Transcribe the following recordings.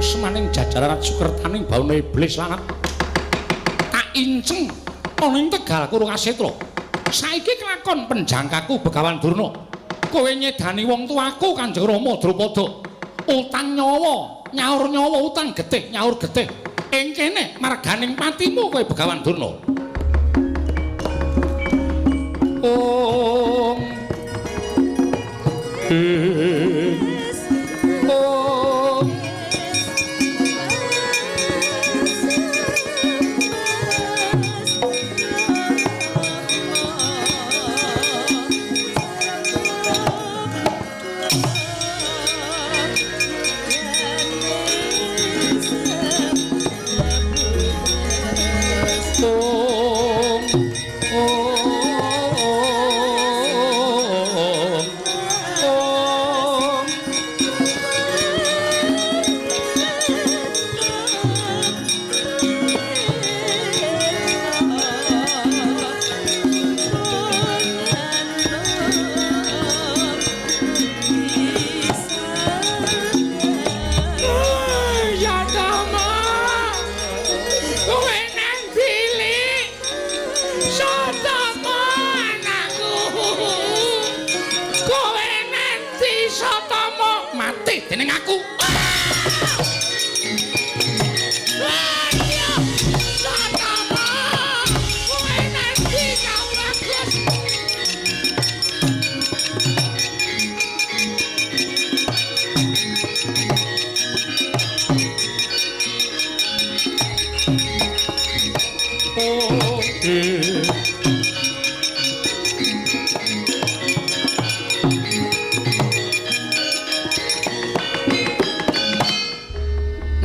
Semaning jajaran sukertaning bawana iblis lanat. Tak inceng ana ing Tegal Kurukasetra. Saiki kelakon penjangkaku Begawan Durna. Kowe nyedani wong tuaku Kanjeng Rama Drupada. Utang nyawa, nyaur nyawa utang getih, nyaur getih. Ing kene marganing patimu kowe Begawan Durna. Om. Om.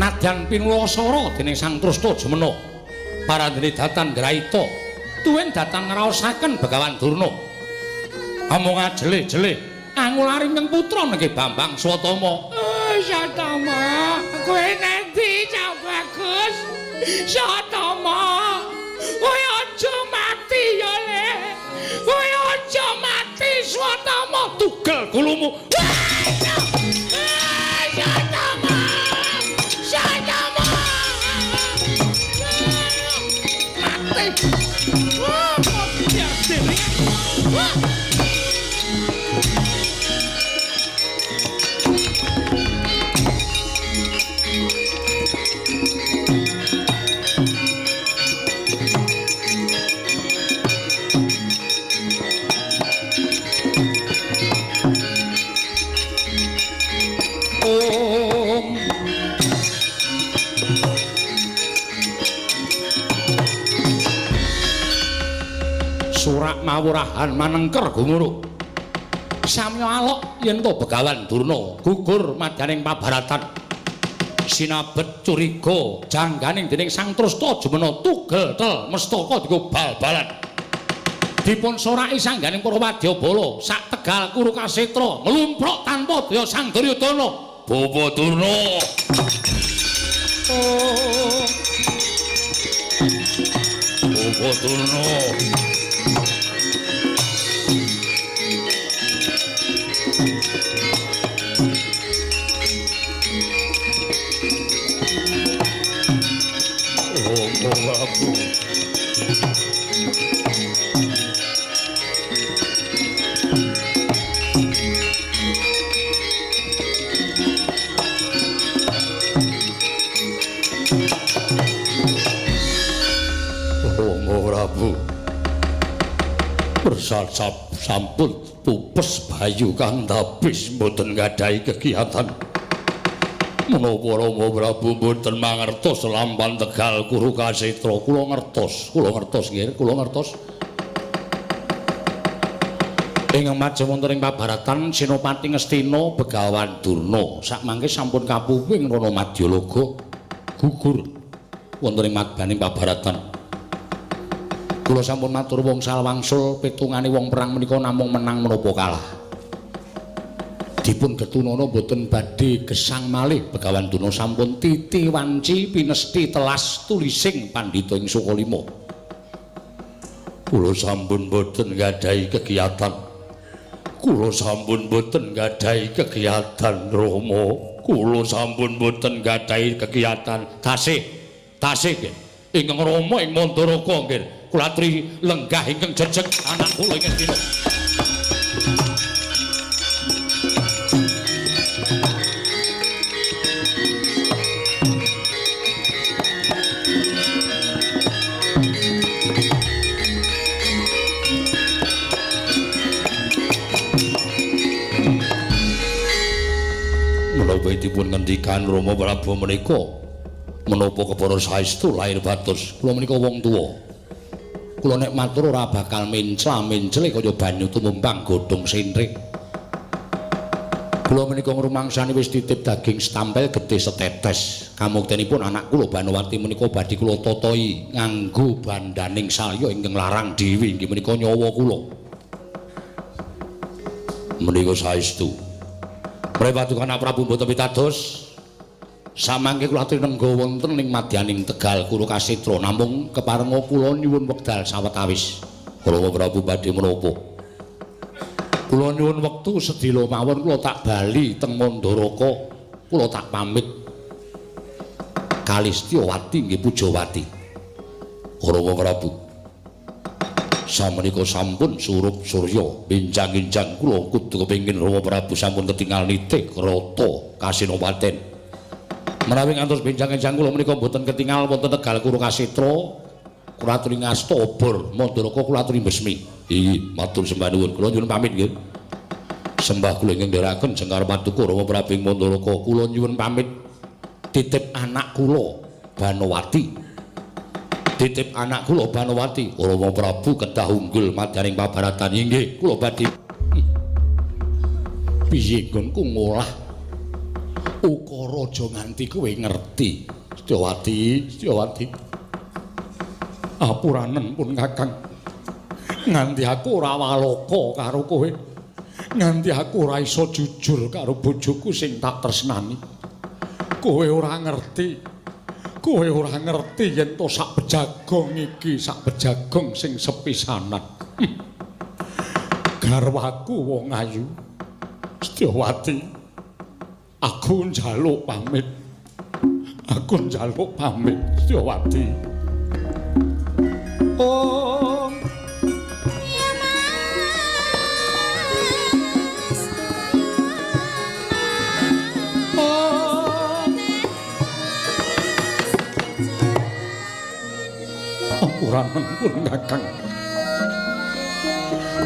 Nadyan pinulasara dening Sang Trusta Jumena parandene datan ngraita tuwin datan ngraosaken Begawan Durna. Amung ajele-jele angulari ming putra nggih Bambang Swatama. Swatama, kowe nendi cah bagus? Swatama, kowe aja mati ya le. Kowe aja mati Swatama, tugel gulumu. Swatama. Swatama. Mati. Wah, biar dene. Wah. Surak mawurahan manengker gumuruk. Samya alok yen to Begawan Durna gugur madyaning pabaratan. Sinabet curiga jangganing dening Sang Trusta Jumena tugel tel mestaka dienggo bal-balan. Dipun soraki sangganing para wadyabala sak Tegal Kurukasetra nglumpruk tanpa daya Sang Duryudana. Bapa Durna. Oh. Bapa Durna. Prabu. Rama Prabu. Bersasap sampun pupes bayu kang tabis mboten nggadahi kegiatan. Menapa Rama Prabu mboten mangertos lampan Tegal Kurukasetra? Kula ngertos nggih, kula ngertos. Ing majeng wonten ing pabaratan Senopati Ngastina Begawan Durna sakmangke sampun kapuwing ing Rana Madyalaga gugur wonten ing madyaning pabaratan. Kula sampun matur wngsal wangsul pitungane wong perang menika namung menang menapa kalah. Dipun getunana boten badhe gesang malih Begawan Durna sampun titi wanci pinesti telas tulising pandhita ing Sukalima. Kula sampun boten nggadahi kegiatan. Kula sampun boten nggadahi kegiatan Rama. Kula sampun boten gadhahi kekiyatan. Tasih, tasih nggih. Ingkang Rama ing Mandaraka nggih. Kula aturi lenggah ingkang jejeg anak kula ing Ngastina. Menawi dipun ngendikan Rama Prabu menika menapa kepara saestu lair batos. Kula menika wong tuwa. Kula nek matur ora bakal mencla-mencle kaya banyu tumumbang godhong sentrik. Kula menika ngrumangsani wis titip daging setampel getih setetes. Kamuktenipun anak kula Banowati menika badhe kula tatahi nganggo bandaning salya ingkang larang dhewe inggih menika nyawa kula. Menika saestu. Prepatukan Prabu mboten pitados. Samangke kula aturi nengga wonten ing madyaning Tegal Kurukasetra namung keparenga kula nyuwun wekdal sawetawis. Rama Prabu badhe menapa? Kula nyuwun wektu sedhela mawon kula tak bali teng Mandaraka, kula tak pamit kalih Setyawati nggih Pujawati. Rama Prabu, samenika sampun surup surya benjang-enjang kula kudu kepengin Rama Prabu sampun ketingal nitih krata Kasinopaten. Menawi ngantos benjang-enjang kula menika mboten ketingal wonten Tegal Kurukasetra, kula aturi ngasta obor Mandaraka kula aturi besmi. Inggih, matur sembah nuwun. Kula nyuwun pamit nggih. Sembah kula ingkang ndherekaken jengkar paduka Rama Prabu ing Mandaraka, kula nyuwun pamit titip anak kula Banowati. Titip anak kula Banowati. Rama Prabu kedah unggul madyaning pabaratan. Inggih, kula badhe. Piye nggonku ngolah ukara aja nganti kowe ngerti. Setyawati, Setyawati. Apuranen pun Kakang. Nganti aku ora waloka karo kowe. Nganti aku ora iso jujur karo bojoku sing tak tresnani. Kowe ora ngerti. Kowe ora ngerti yen to sak bejagong iki, sak bejagong sing sepisanan. Garwaku wong ayu. Setyawati. Aku njaluk pamit. Aku njaluk pamit, Setyawati. Oh. Ya Mas. Oh. Ampuranen pun Kakang.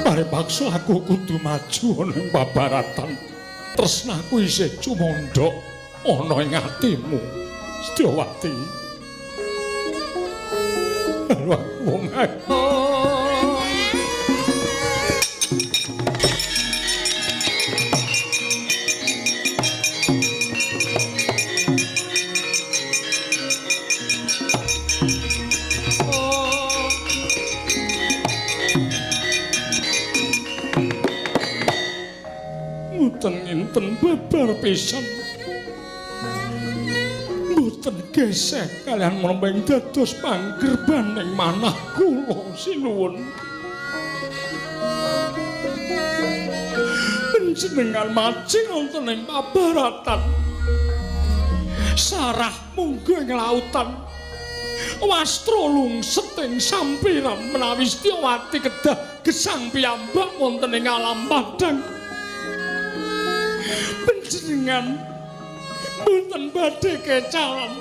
Pare paksa aku kudu maju ana ing pabaratan. Tresnaku isih cumondhok ana ing atimu, Setyawati. Wong ayu. Mboten babar pisan. Mboten geseh kalian menapa ing dados panggerbaning manah kula sinuwun. Panjenengan majeng wonten ing pabaratan. Sarah munggah ing lautan. Wastra lungset ing sampiran menawi Setyawati kedah gesang piyambak wonten ing alam padhang. Panjenengan mboten badhe kecalan.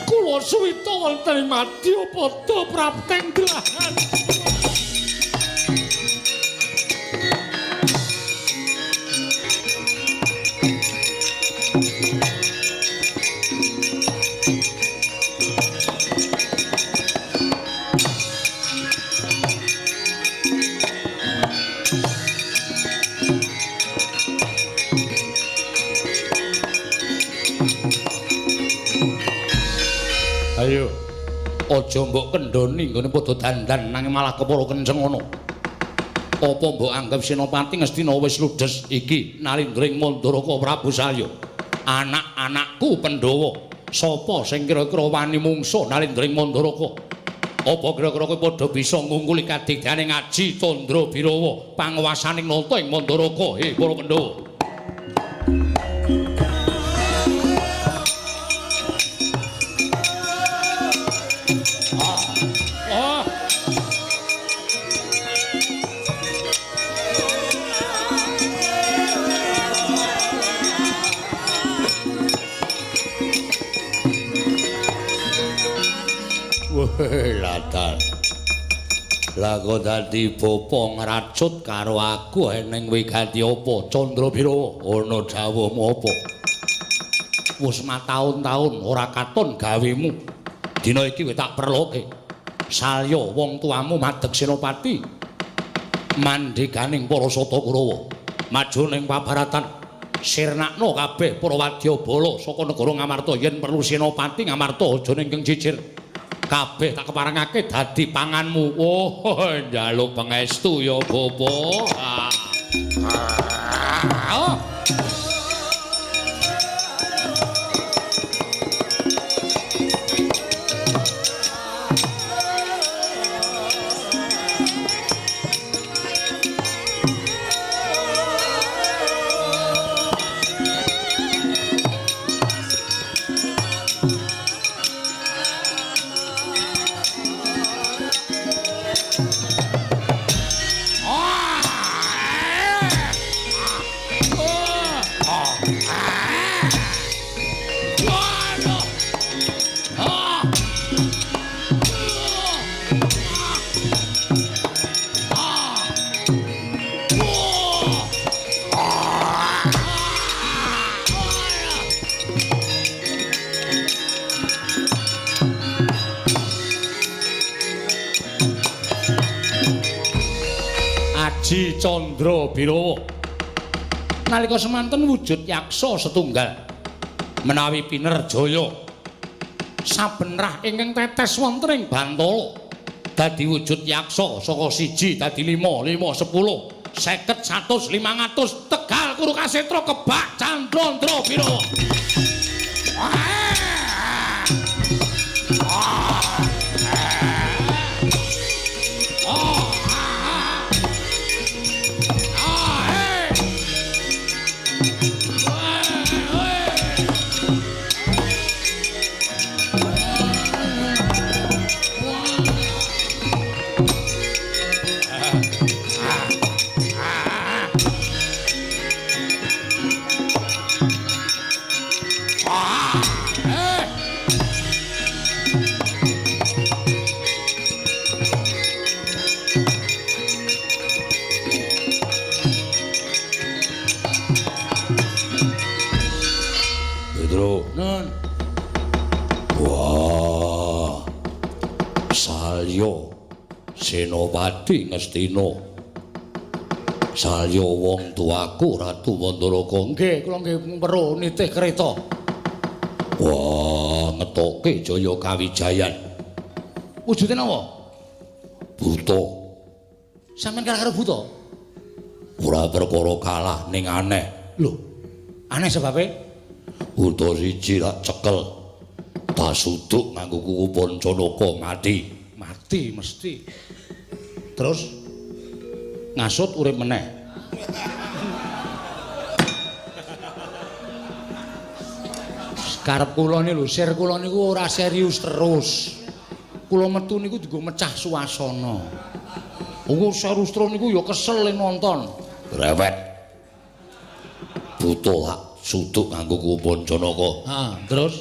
Kula suwita wonten ing madyapada prapteng delahan. Ayo, aja mbok kendhoni nggone padha dandan nanging malah kepara kenceng ngono. Apa mbok anggap Senopati Ngastina wis ludes iki nalindring Mandaraka Prabu Salya? Anak-anakku Pandhawa, sapa sing kira-kira wani mungsuh nalindring Mandaraka? Apa kira-kira kowe padha bisa ngungkuli kadigdane Ngaji Candra Birawa panguwasaning nata ing Mandaraka? He para Pandhawa. Latar. Lah kok dadi bapa ngracut karo aku eneng wigati apa Candrabirawa? Ana dawuhmu apa? Wis mataun-taun ora katon gawemu. Dina iki wis tak perloke. Salya wong tuamu madeg senopati mandekaning para Sata Kurawa. Maju ning pabaratan sirnakno kabeh para wadyabala saka negara Ngamarta yen perlu senopati Ngamarta aja ning cicir. Kabeh tak keparengake dadi panganmu. Oh, njaluk pangestu ya bapa. Ah. Aji Candrabirawa nalika semanten wujud yaksa setunggal menawi pinerjaya saben rah ingkang tetes wonten ing bantala dadi wujud yaksa saka 1 dadi 5, 5, 10, 50, 100, 500 Tegal Kurukasetra kebak Candrabirawa. Wah, Salya Senopati Ngastina. Salya wong tuaku Ratu Mandaraka. Nggih, kula nggih weruh nitih kereta. Wah, ngetoke Jaya Kawijayan. Wujude napa? Buta. Sampeyan kalah karo buta? Ora perkara kalah ning aneh. Lho, aneh sebabe? Buta siji tak cekel. Tak suduk nganggo kuku Pancanaka mati. Mati mesti. Terus ngasut urip meneh. Karep kula ni lho, sir kula niku ora serius terus. Kula metu niku dienggo mecah suasana. Wong serius terus niku ya kesel le nonton. Rewet. Buta tak suduk nganggo kuku Pancanaka. Heeh, terus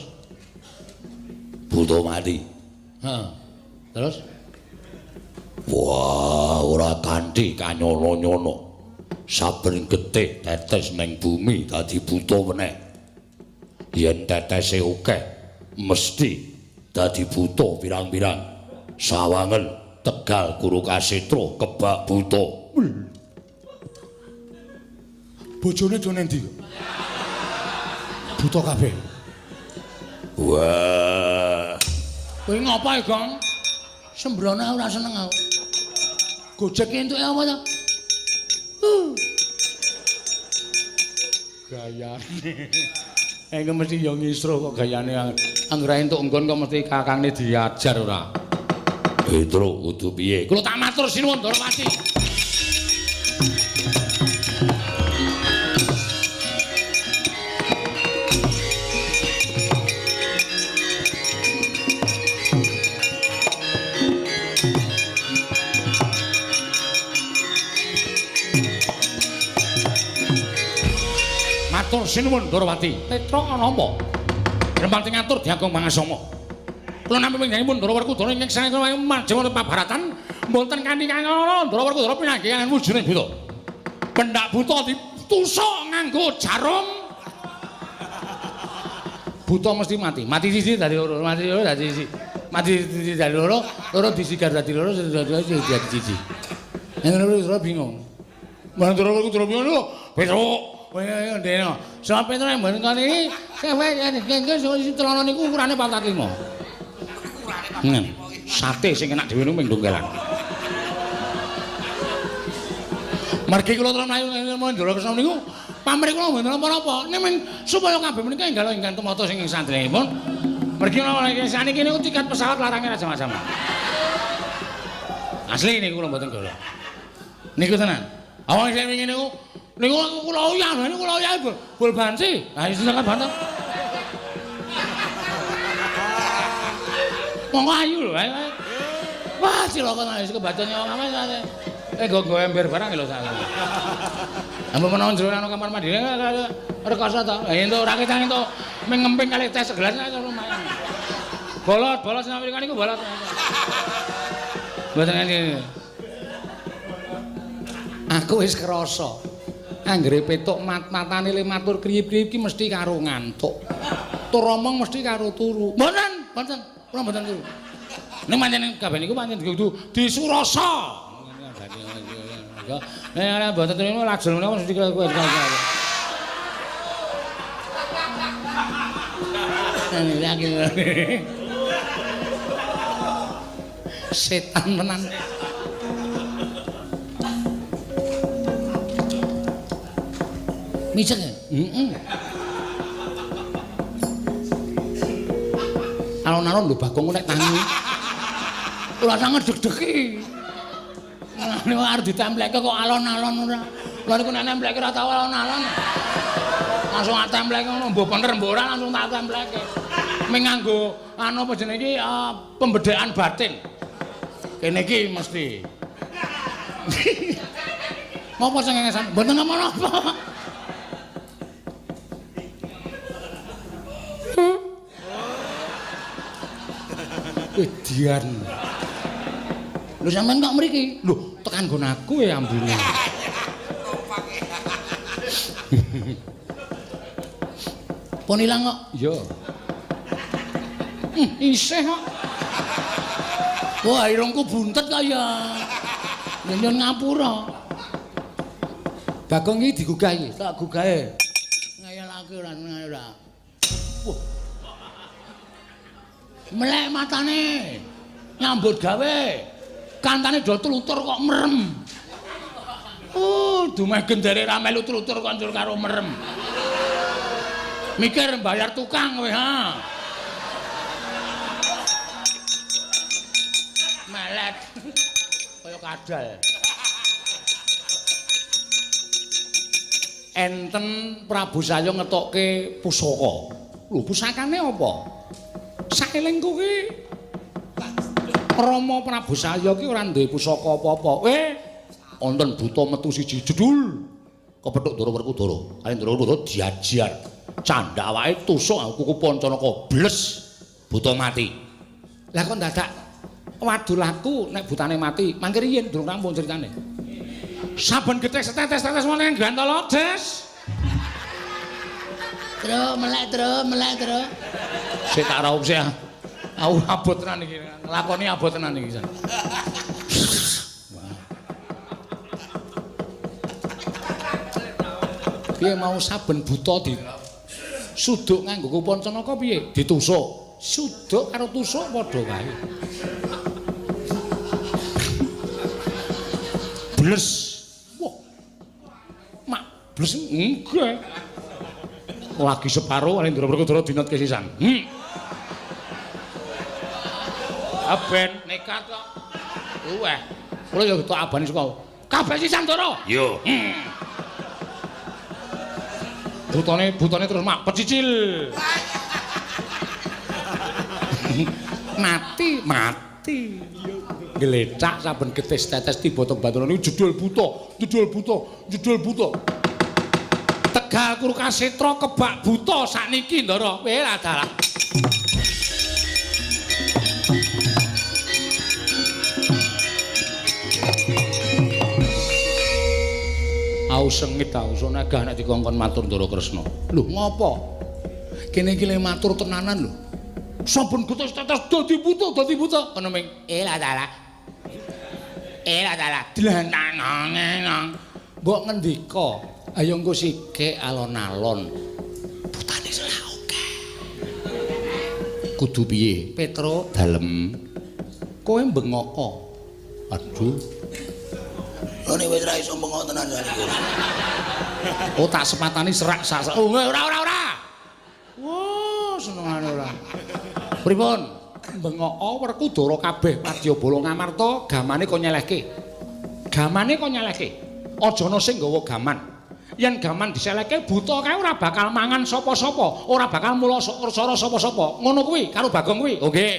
buta mati. Heeh. Terus wah, ora kanthi kanyono-nyono. Saben getih tetes ning bumi dadi buta meneh. Yen tetese akeh mesti dadi buta pirang-pirang. Sawangen Tegal Kurukasetra kebak buta. Bojone do nendi? Buta kabeh. Wah. Kowe ngapa ya, Gong? Sembrono ora seneng aku. Gojek entuke apa to? Gayane. Engko mesti ya ngisruh kok gayane. Anggere entuk nggon kok mesti kakangne diajar ora. Petro kudu piye? Kula tak matur sinuwun Ndorowati. Matur sinuwun Ndorowati. Petruk ana apa? Rempati ngatur diagung pangasomo. Kula nampi pingganipun Ndara Werkudara ingkang sanes majeng wonten pabaratan mboten kanthi kangana Ndara Werkudara pinanggih kaliyan wujuding buta. Pendak buta ditusuk nganggo jarum. Buta mesti mati. Mati siji dadi loro, mati loro dadi siji. Mati siji dadi loro, loro disigar dadi loro, dadi siji. Yen loro bingung. Ndara Werkudara bingung lho, Petruk. Kowe ndene. Sebab Petruk mboten kene iki, kowe kene celana niku ukurane 45. Ukurane 45. Sate sing enak dhewe niku ming dongkelan. Margi kula terus mlayu Ndara Kresna niku pamrih kula mboten napa-napa. Ning ming supaya kabeh menika enggal ingkang tumata sing sandringipun. Margi napa saniki niku tiket pesawat larange raja macam. Asli niku kula mboten golek. Niku tenan. Awak sing wingi niku niku kula uyah, niku kula uyah bol banci. Ha iso tekan banter. Monggo ayu lho. Wah, cilaka tenan wis kebaca nyawa ngamen. Nggo ember barang lho salah. Ampun menawa jero ana kamar mandi rekoso to. Ha entuk ora ketang entuk ming ngemping kalih teh segelas lumayan. Bolot, bolot sing Amerika niku bolot. Mboten ngene. Aku wis krasa. Anggere petuk matane le matur kriyip-kriyip ki mesti karo ngantuk. Tur omong mesti karo turu. Mboten, mboten. Kula mboten turu. Ning pancen kabeh niku pancen kudu disurasa. Nek mboten turu lajeng menawa mesti kowe. Setan tenan. Micek ya? Heeh. Alon-alon lho Bagong nek tangi. Ora sanget deg-degi. Nek arep ditemplekke kok alon-alon ora. Lha niku nek nemplekke ora tau alon-alon. Langsung tak templekke ngono, mbuh bener mbuh ora langsung tak templekke. Ming nganggo anu apa jenenge iki pembedaan batin. Kene iki mesti. Ngopo sing ngesan? Mboten napa-napa. Edian. Lho sampean kok mriki? Lho, tekan nggon aku ya ambune. Pun ilang kok? Iya. Isih kok. Wah, irungku buntet kok ya. Nyun ngapura. Bagong iki digugah iki, tak gugahe. Ngeyelake ora ora. Wah. Melek matane. Nyambut gawe. Kantane do tlutur kok merem. Oh, dumeh gendere ra melu tlutur kok njur karo merem. Mikir bayar tukang kowe ha. Melet. Kaya kadal. Enten Prabu Salya ngetokke pusaka. Lho, pusakane apa? Saelingku ki Rama Prabu Salya ki ora duwe pusaka apa-apa. Wonten buta metu siji jedul. Kepethuk Ndara Werkudara. Kali Ndara Werkudara diajar. Candhak awake tusuk kuku Pancanaka bles. Buta mati. Lah kok dadak wadul aku nek butane mati, mangke riyin durung rampung ceritane. Saben getih setetes-tetes wonten ing Gantala, Des. Tru melek tru melek tru. Sik tak raup sik. Aku abot tenan iki, nglakoni abot tenan iki. Piye mau saben buta di suduk nganggo Pancanaka piye? Ditusuk. Suduk karo tusuk padha wae. Bles. Wah. Mak bles nggih. Lagi separo kali Ndara Werkudara dinotke sisan. Aben nekat kok. Luweh. Kula ya tok abane saka. Kabeh sisan Ndara. Yo. Butane butane terus mak pecicil. Mati, mati. Glecak saben getis tetes tiba teng Bantala niku jedul buta, jedul buta, jedul buta. Tegal Kurukasetra kebak buta sakniki Ndara. Weh dalah. Au sengit au sonagah nek dikongkon matur Ndara Kresna. Lho ngopo? Kene iki le matur tenanan lho. Sampun getes tetes dadi buta, dadi buta. Ana ming Ela dalah. Ela dalah. Dlananang. Mbok ngendika, ayo engko sikik alon-alon. Butane selak akeh. Kudu piye? Petro dalem. Kowe bengoko. Aduh. Ngene wis ra iso bengok tenan saniki. Oh tak sepatani serak sak. Oh ora ora ora. Wah, senengane ora. Pripun? Bengoko Werkudara kabeh wadyabala Ngamarta gamane kok nyelehke. Gamane kok nyelehke. Aja ana sing nggawa gaman. Yen gaman diselehke buta kae ora bakal mangan sapa-sapa, ora bakal mula sara sapa-sapa. Ngono kuwi karo Bagong kuwi. Oh nggih.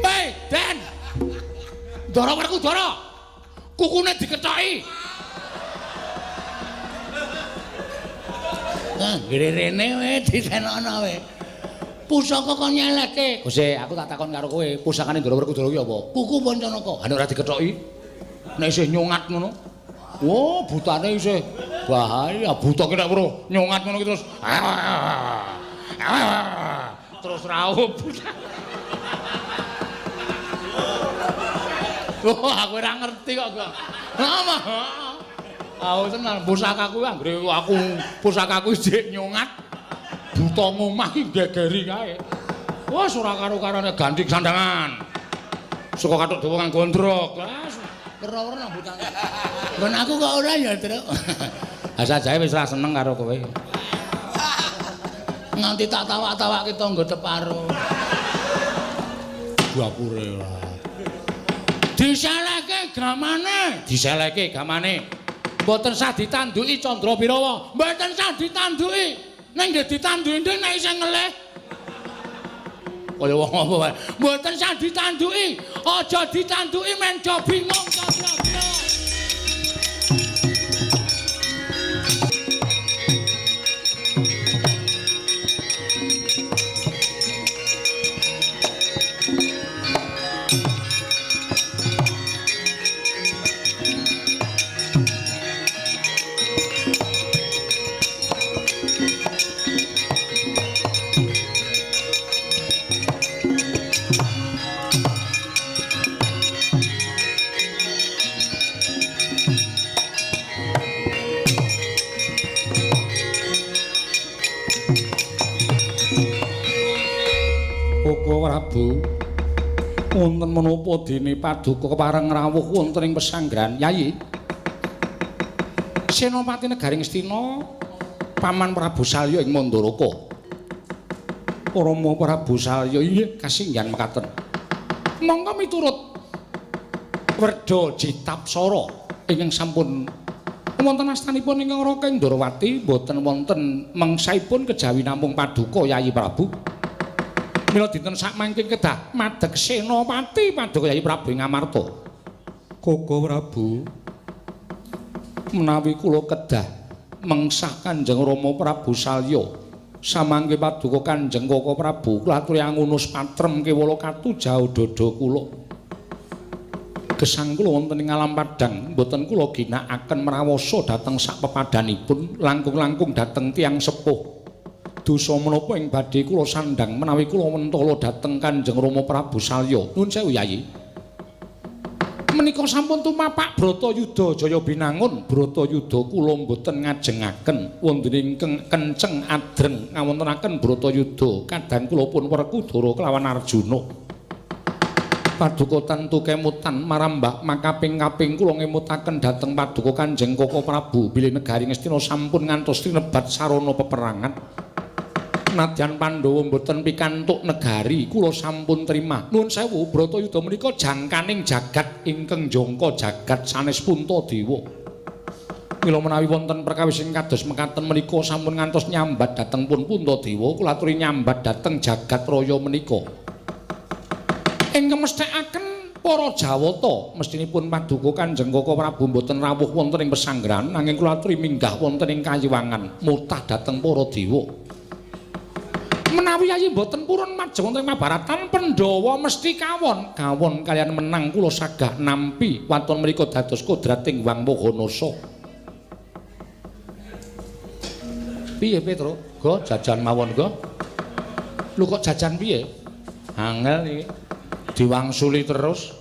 Hei, Den. Ndara Werkudara. Kukune dikethoki. Nah, rene we ditenono we. Pusaka kok nyelehke. Gusti, aku tak takon karo kowe, pusakane Ndara Werkudara ki apa? Kuku Pancanaka. Ha nek ora dikethoki, nek isih nyongat ngono. Wah, butane isih bahaya. Buta ki nek weruh nyongat ngono ki terus terus raup. Oh, aku ora ngerti kok kok. Apa? Aku tenan pusakaku anggere aku pusakaku isih nyongat. Buta ngomah ki gegeri kae. Wah, ora karo-karone ganti sandangan. Suka kathuk dawa nganggo ndrok. Lah, werna-werna butane. Nggon aku kok ora ya, Truk. Ha sajae wis ora seneng karo kowe. Nganti tak tawak-tawakke tangga teparo. Dapure ora. Diselehke gamane, diselehke gamane. Mboten sah ditanduki Candra Birawa. Mboten sah ditanduki. Ning nggih ditanduki ndek nek isih ngelih. Kaya wong apa wae. Mboten sah ditanduki. Aja ditanduki men do bingung Candra Birawa. Prabu wonten menapa dene paduka kepareng rawuh wonten ing pesanggrahan Yayi Senopati negari Ngastina Paman Prabu Salya ing Mandaraka. Rama Prabu Salya inggih kasinggihan mekaten. Monggo miturut Werda Jitapsara ingkang sampun wonten astanipun ingkang Raka Ndrawati boten wonten mengsaipun kejawi namung paduka Yayi Prabu. Mila dinten sakmangke kedah madeg senopati paduka Yayi Prabu ing Ngamarta. Koko Prabu, menawi kula kedah mengsah Kanjeng Rama Prabu Salya samangke paduka Kanjeng Koko Prabu kula aturi angunus patrem kewala katujau dada kula. Gesang kula wonten ing alam padhang mboten kula ginakaken mrawasa dhateng sak pepadhanipun langkung-langkung dhateng tiyang sepuh. Dosa menapa ing badhe kula sandhang menawi kula mentala dhateng Kanjeng Rama Prabu Salya. Nuwun sewu Yayi. Menika sampun tumapak Bratayuda Jaya Binangun. Bratayuda kula mboten ngajengaken wonten ingkang kenceng adreng ngawontenaken Bratayuda kadang kula pun Werkudara kelawan Arjuna. Paduka tentu kemutan marambak makaping-kaping kula ngemutaken dhateng paduka Kanjeng Koko Prabu bilih negari Ngastina sampun ngantos tinebat sarana peperangan. Nadyan Pandhawa mboten pikantuk negari kula sampun terima. Nuwun sewu Bratayuda menika jangkaning jagat ingkang jangka jagat sanes Puntadewa. Mila menawi wonten perkawis ing kados mekaten menika sampun ngantos nyambat dhateng pun Puntadewa kula aturi nyambat dhateng jagat raya menika. Ingkang mesthekaken para Jawata mestinipun paduka Kanjeng Koko Prabu mboten rawuh wonten ing pesanggrahan nanging kula aturi minggah wonten ing kayiwangan mutah dhateng para dewa. Menawi Yayi mboten purun majeng wonten ing Mabaratan, Pandhawa mesti kawon. Kawon kaliyan menang kula sagah nampi waton mriku dados kodrating Wang Mohanasa. Piye Petro? Go jajan mawon go. Lho kok jajan piye? Angel iki. Diwangsuli terus.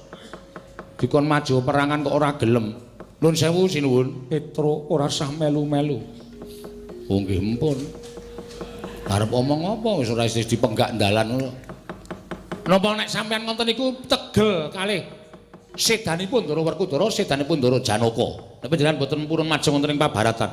Dikon maju perangan kok ora gelem. Nuwun sewu sinuwun. Petro ora sah melu-melu. Oh nggih empun. Arep omong apa wis ora isih dipenggak dalan ngono. Napa nek sampean ngoten niku tegel kalih sedanipun Ndara Werkudara, sedanipun Ndara Janaka. Nek panjenengan mboten purun majeng wonten ing pabaratan.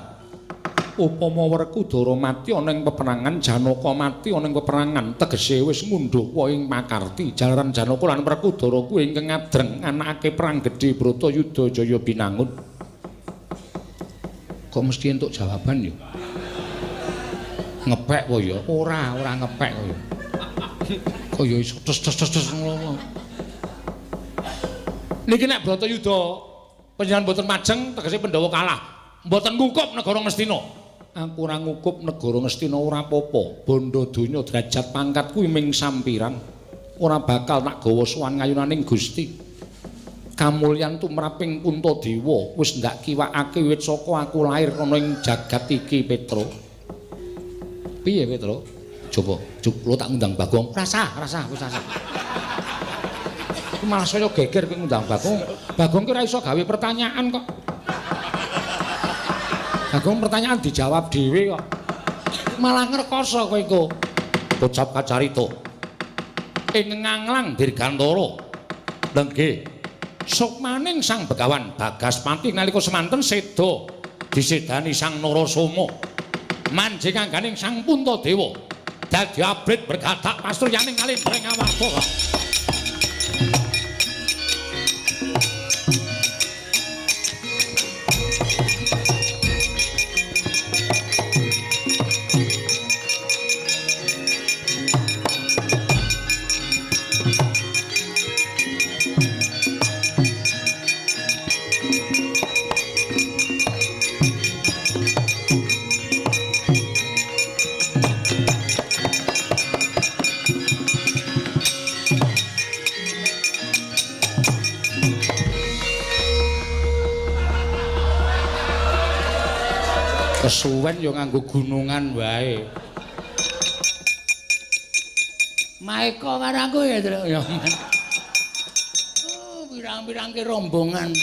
Upama Werkudara mati ana ing peperangan, Janaka mati ana ing peperangan, tegese wis ngundhuwa ing pakarti. Jalaran Janaka lan Werkudara kuwi ingkang ngadreng anakake perang gedhe Bratayuda Jaya Binangun. Kok mesti entuk jawaban ya? Ngepek kok ya? Ora, ora ngepek kok ya. Kok ya iso tes tes tes tes ngono. Niki nek Bratayuda panjenengan mboten majeng tegese Pandhawa kalah. Mboten ngukup negara Ngastina. Aku ora ngukup negara Ngastina ora apa-apa. Bondo donya derajat pangkat kuwi ming sampiran. Ora bakal tak gawa sowan ngayunaning Gusti. Kamulyan tumraping Puntadewa wis ndak kiwakake wit saka aku lair ana ing jagat iki Petro. Piye Petro? Coba, lho tak ngundang Bagong. Rasah, rasah, wis rasah. Ku malah saya geger kowe ngundang Bagong. Bagong ki ora iso gawe pertanyaan kok. Bagong pertanyaan dijawab dhewe kok. Malah ngrekoso kowe iku. Kocap kacarita. Ing nganglang dirgantara. Lha nggih. Sukmaning Sang Begawan Bagaspati nalika semanten seda disedani Sang Narasoma. Manjing angganing Sang Puntadewa dadi abrit bergadak pasuryaning kalindring awarta. Kesuwen ya nganggo gunungan wae. Maeka karo aku ya, Tru. Ya. Oh, pirang-pirangke rombongan.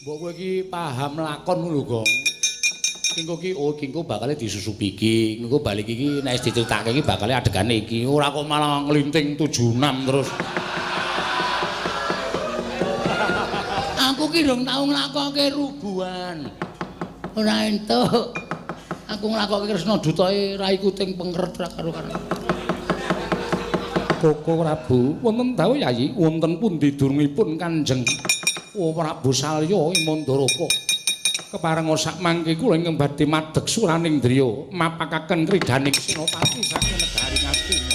Mbok kowe iki paham lakon lho, Gong. Engko ki oh ki engko bakale disusupi iki, engko balik iki nek wis diceritake iki bakale adegane iki. Ora kok malah nglinting 76 terus. Aku ki rong tau nglakoke rubuhan. Ora entuk. Aku nglakoke Kresna dutae raiku ting pengkeret ra karo-karo. Koko Prabu, wonten dawuh Yayi, wonten pundi durungipun Kanjeng Prabu Salya ing Mandaraka. Keparenga sak mangke kula ingkang badhe madeg suraning driya mapakaken kridaning Senopati saking negari Ngastina.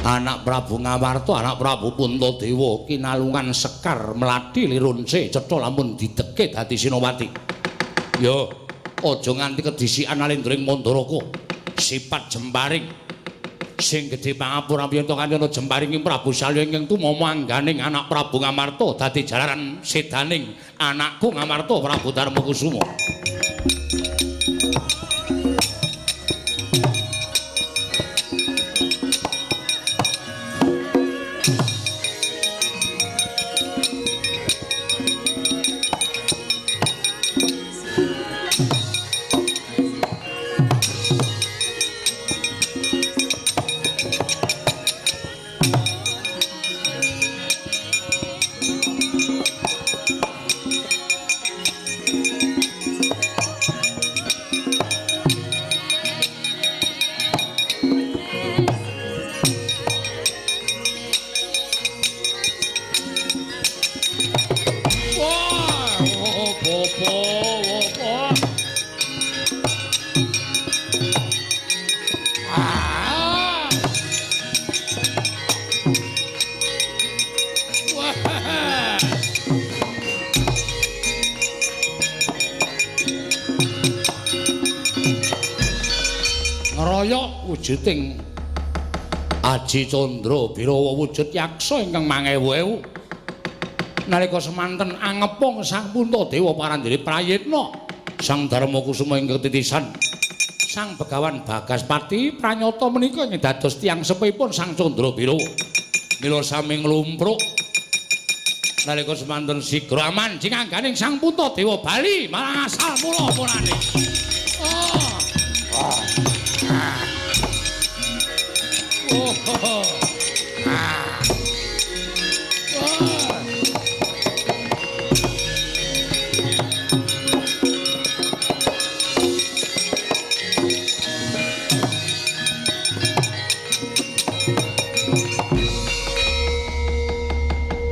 Anak Prabu Ngamarta, anak Prabu Puntadewa kinalungan sekar mlati lirunce cetha lamun dideke dadi Senopati. Yo, aja nganti kedisikan alindring Mandaraka. Sipat jemparing sing gedhe pangapura yen to kanthi ana jemparing ing Prabu Salya ingkang tumama angganing anak Prabu Ngamarta dadi jalaran sedaning anakku Ngamarta Prabu Darmakusuma. wujuding Aji Candra Birawa wujud yaksa ingkang mangewu-ewu. Nalika semanten angepung Sang Puntadewa parandene prayitna Sang Darma Kusuma ingkang titisan Sang Begawan Bagaspati pranyata menika ingkang dados tiyang sepihipun Sang Candra Birawa. Mila sami nglumpruk nalika semanten sigra amanjing angganing Sang Puntadewa bali marang asal mula-mulane. Oh. Oh. Oh. Oh. Ah. Oh.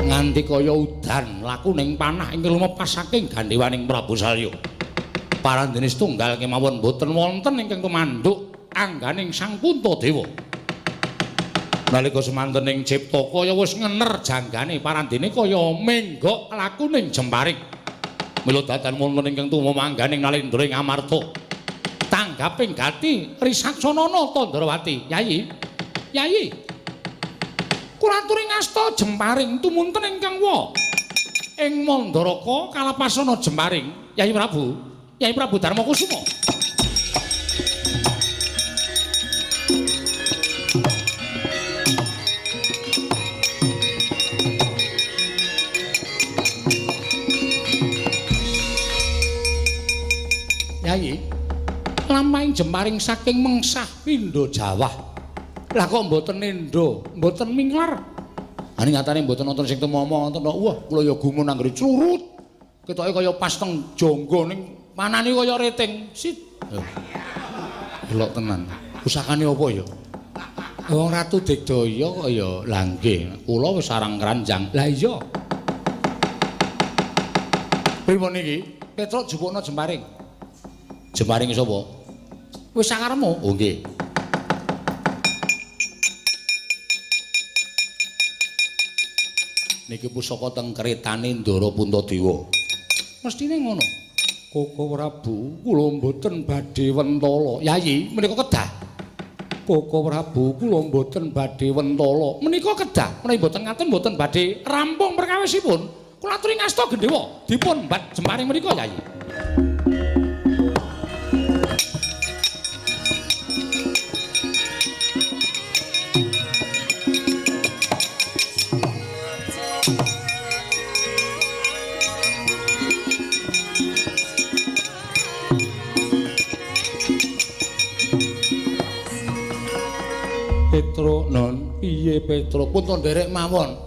Nganti kaya udan lakuning panah ingkang lumepas saking gandhewaning Prabu Salya. Parandene setunggal kemawon boten wonten ingkang tumanduk angganing Sang Puntadewa. Nalika semanten ing cipta kaya wis ngener janggane parandene kaya menggok lakuning jemparing. Mila dadan wonten ingkang tumomangganing Nalendra ing Amarta. Tanggaping gati Risaksanana Tandrawati. Yayi, Yayi. Kula aturi ngasta jemparing tumunten ingkang wa ing Mandaraka kalapasana jemparing. Yayi Prabu, Yayi Prabu Darma Kusuma. Yayi, lampahing jemparing saking mengsah pindha jawah. Lah kok mboten nendha, mboten minglar. Ane nyatane mboten wonten sing tumama wonten. Wah, kula ya gumun anggere curut. Ketoke kaya pas teng jangga ning manane kaya reting. Sit. Delok tenan. Pusakane apa ya? Wong Ratu Digdaya kok ya. Lah nggih, kula wis sarang keranjang. Lah iya. Pripun niki? Petruk jupukna jemparing. Jemparing sapa? Wis sakaremu. Oh nggih. Niki pusaka teng kretane Ndara Puntadewa. Mestine ngono. Koko Prabu, kula mboten badhe wentala. Yayi, menika kedah. Koko Prabu, kula mboten badhe wentala. Menika kedah. Menawi mboten ngaten mboten badhe rampung perkawisipun. Kula aturi ngasta gendhewa dipun mbat jemparing menika, Yayi. Petro non piye Petro pun to nderek mawon.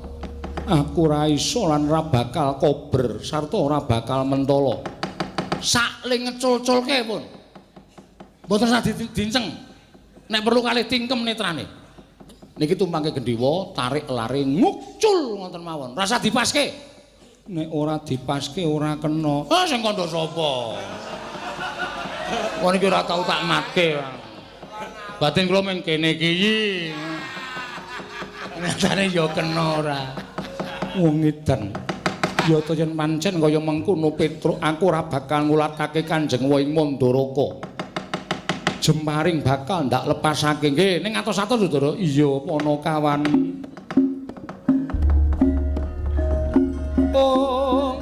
Aku ora iso lan ora bakal kober sarta ora bakal mentala. Sakling ngecul-culke pun. Mboten usah dinceng. Nek perlu kalih tingkem netrane. Niki tumpangke gendhewa tarik lare ngukcul ngoten mawon. Rasa dipaske. Nek ora dipaske ora kena. Ah sing kandha sapa? Wong iki ora tau tak matke. Batin kula mung kene iki. Nyatane ya kena ora. Wong edan. Ya ta yen pancen kaya mengkono Petruk, aku ora bakal ngulatake Kanjeng wa ing Mandaraka. Jemparing bakal ndak lepasake. Nggih, ning atos-atos Ndara. Iya, Panakawan. Oh.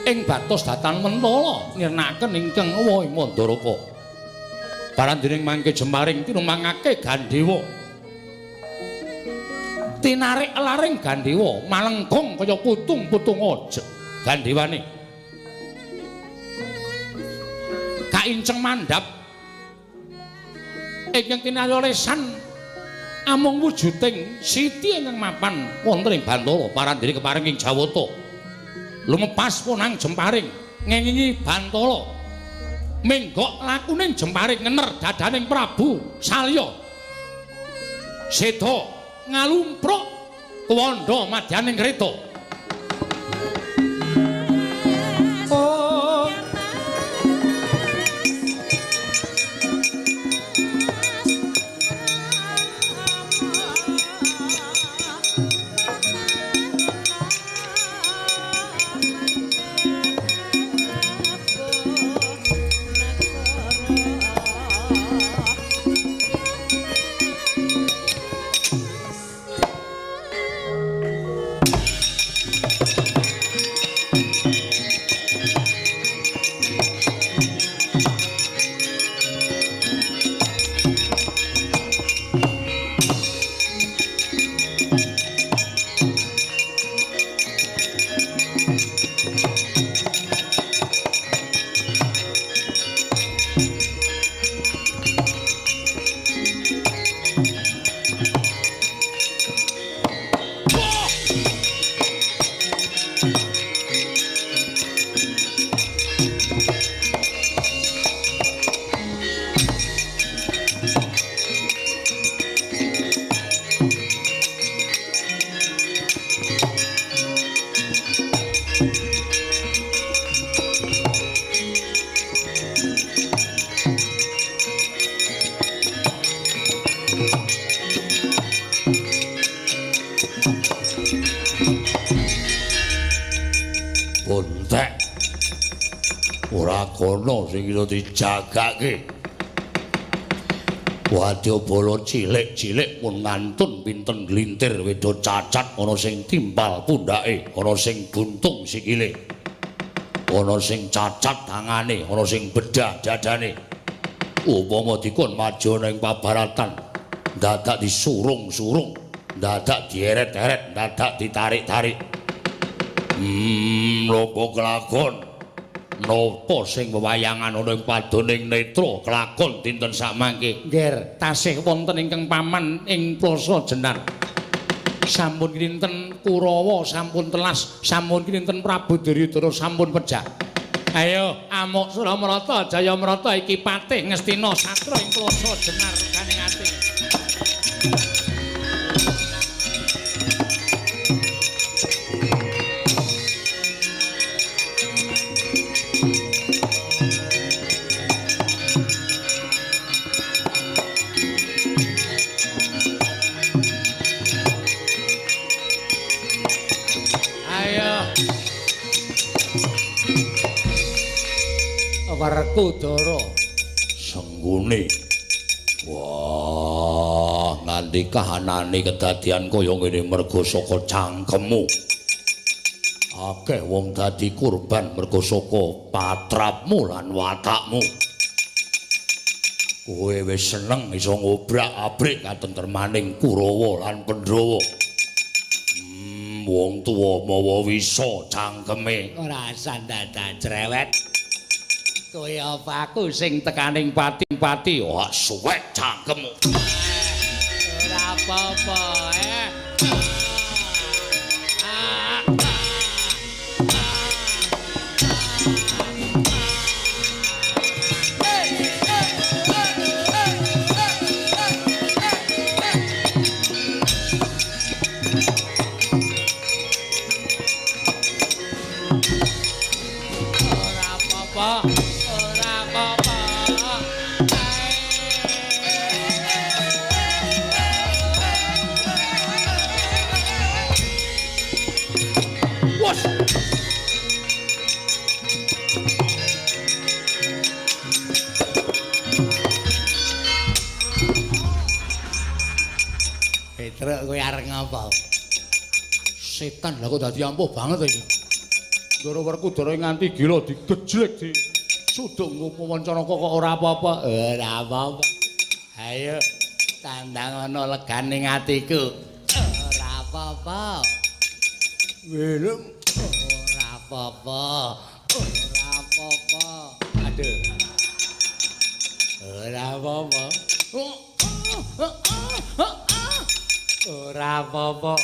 Ing batos datan mentala nirnakaken ingkang wa ing Mandaraka. Parandining mangke jemparing tinumangake gandhewa. Tinarik laring gandhewa malengkung kaya putung-putung aja gandhewane. Kainceng mandhap ingkang tinarya lesan amung wujuding siti ingkang mapan wonten ing Bantala parandene keparing ing Jawata. Lumepas punang jemparing ngengingi Bantala. Menggok lakuning jemparing ngener dadaning Prabu Salya. Seda ngalumpruk tuwanda madyaning kreta. Oh. Sembagana sing iso dijagake. Wadyabala cilik-cilik pun ngantun pinten glintir weda cacat, ana sing timpal pundhake, ana sing buntung sikile, ana sing cacat tangane, ana sing bedah dadane. Upama dikon maju ning pabaratan, dadak disurung-surung, dadak dieret-eret, dadak ditarik-tarik. Napa kelakon? Napa sing wewayangan ana ing padoning netra kelakon dinten samangke? Ngger, tasih wonten ingkang paman ing Plaza Jenar. Sampun kinten Kurawa sampun telas, sampun kinten Prabu Duryudana sampun pejah. Ayo amuk Suramrata Jayamrata iki patih Ngastina satra ing Plaza Jenar ganing ati. Werkudara senggune. Wah, nganti kahanane kedadian kaya ngene merga saka cangkemmu. Akeh wong dadi kurban merga saka patrapmu lan watakmu. Kowe wis seneng iso ngobrak-abrik katentremaning Kurawa lan Pandhawa. Wong tuwa mawa wisa cangkeme. Ora sandadak cerewet. Kowe apa aku sing tekaning pati-pati? Wah, suwek cangkemmu. Ora apa-apa, eh. Ora apa-apa. Petruk kowe arep ngapa? Setan lah kok dadi ampuh banget iki. Ndara Werkudara nganti gila digejlek di suduk Wancana kok ora apa-apa. Ora apa-apa. Ayo tandang ana leganing atiku. Ora apa-apa. Welem ora apa-apa. Ora apa-apa. Aduh. Ora apa-apa. Ora apa-apa.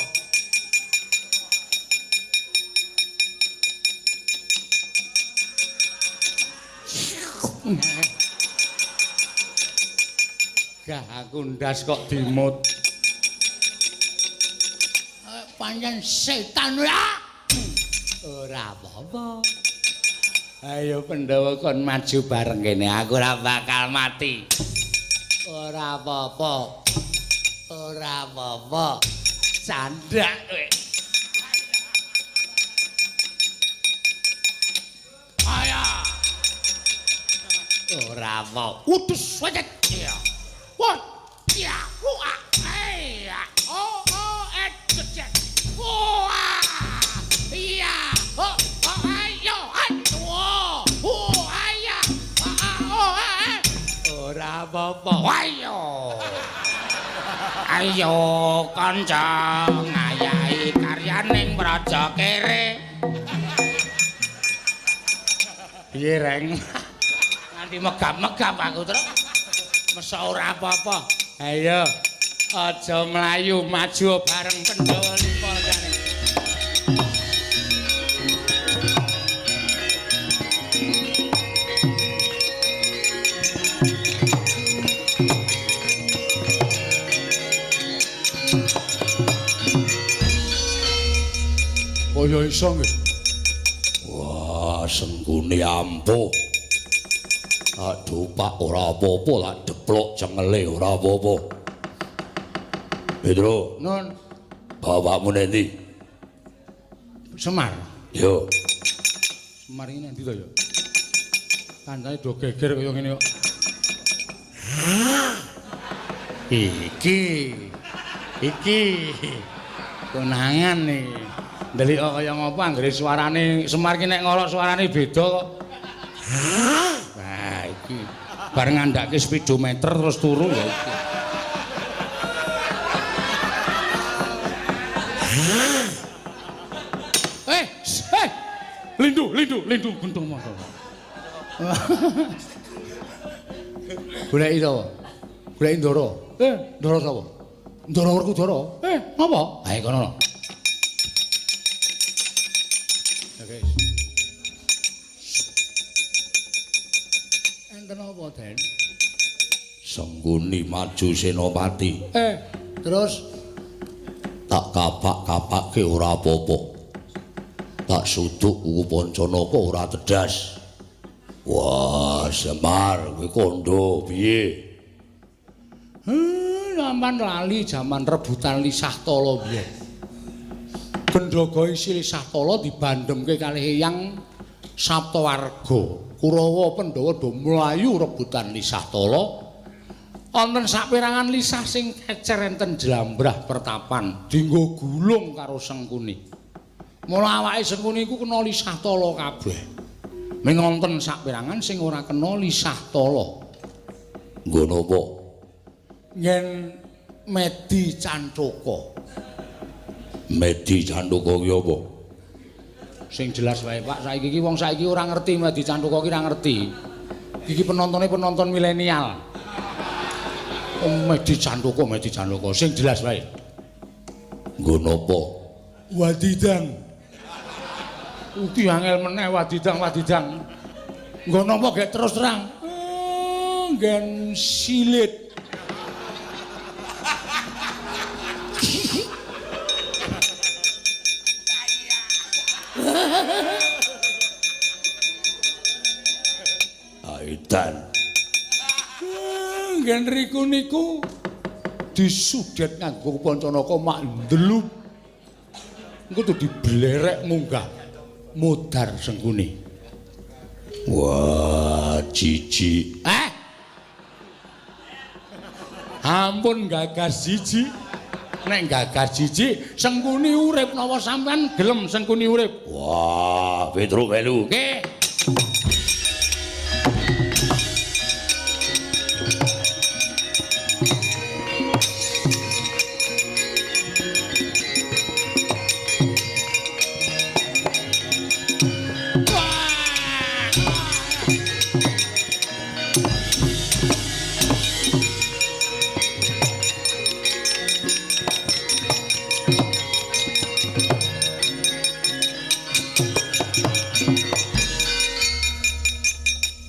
Gah aku ndas kok dimut. Pancen setan ya. Ora apa-apa. Ayo Pandhawa kon maju bareng kene, aku ora bakal mati. Ora apa-apa. Ora apa-apa. Candak kowe. Ayo. Ora apa. Udus wajat. Iya. Wah. Ya. Wah. Iya. Oh, oh, et. Wah. Iya. Oh, oh, ayo. Aduh. Oh, ayo. Oh, ora apa-apa. Ayo. Ayo kanca ngayahi karyaning Praja Kere. Piye reng? Nganti megap-megap aku truk. Mesa ora apa-apa. Ayo aja mlayu maju bareng Pandhawa lipa jane. Kaya iso nggih. Wah, senggune ampuh. Tak dupak ora apa-apa, tak deplok cengele ora apa-apa. Petro, nun, bapakmu nendi? Semar. Yo. Semar iki nendi to ya? Kancane do geger kaya ngene kok. Iki. Iki. Konangan iki. Ndelik kaya ngopo anggere suarane Semar ki nek ngorok suarane beda kok. Nah, iki bar ngandhake speedometer terus turu ya iki. Lindu, lindu, lindu gentung mata. Goleki sapa? Goleki Ndara. Ndara sapa? Ndara Werkudara. Ngapa? Ae kono. Oke. Enten apa, Den? Sengguni maju Senopati. Terus tak kapak-kapake ora apa-apa. Tak suduk kuku Pancanaka ora tedas. Wah, Semar kowe kandha piye? Sampeyan lali jaman rebutan lisah tala biyen. Gendhaga isi lisah tala dibandhemke kalih Eyang Saptawarga. Kurawa Pandhawa do mlayu rebutan lisah tala. Wonten saperangan lisah sing kecer enten jlambrah pertapan dienggo gulung karo Sengkuni. Mula awake Sengkuni iku kena lisah tala kabeh. Ming wonten saperangan sing ora kena lisah tala. Nggo napa? Yen Medi Cantaka. Medi Cantaka ki apa? Sing jelas wae Pak, saiki iki wong saiki ora ngerti Medi Cantaka ki ora ngerti. Iki penontone penonton milenial. Oh, Medi Cantaka, Medi Cantaka sing jelas wae. Nggo napa? Wadidang. Ugi angel meneh wadidang wadidang. Nggo napa gek terus terang? Nggen silit. Aidan. Nggen riku niku disudet nganggo Pancanaka mak ndlup. Engko tuh diblerek munggah modar Sengkuni. Wah, jijik. Ampun gagas jijik. Nek gagas jijik, Sengkuni urip napa sampean gelem Sengkuni urip? Wah, Petro melu. Nggih.